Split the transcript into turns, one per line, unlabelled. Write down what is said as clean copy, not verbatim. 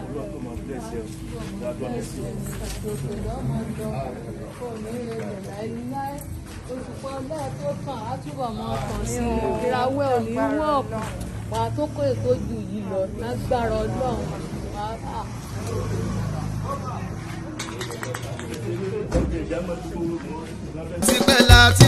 Olúwa tó máa bless ẹ o. God bless you.
Òkè lọ́mọ lọ, kò ní relẹ̀ láíláí. Òṣùpá ọlá tó kàn á túbọ̀ máa kàn sí i. Ìràwọ̀ ò ní wọ̀ọ̀kùn. Wà á tó kó ètò jù yìí lọ lágbára Ọlọ́run. Wà á
Ìjà máa tó
Tipẹ́ láti.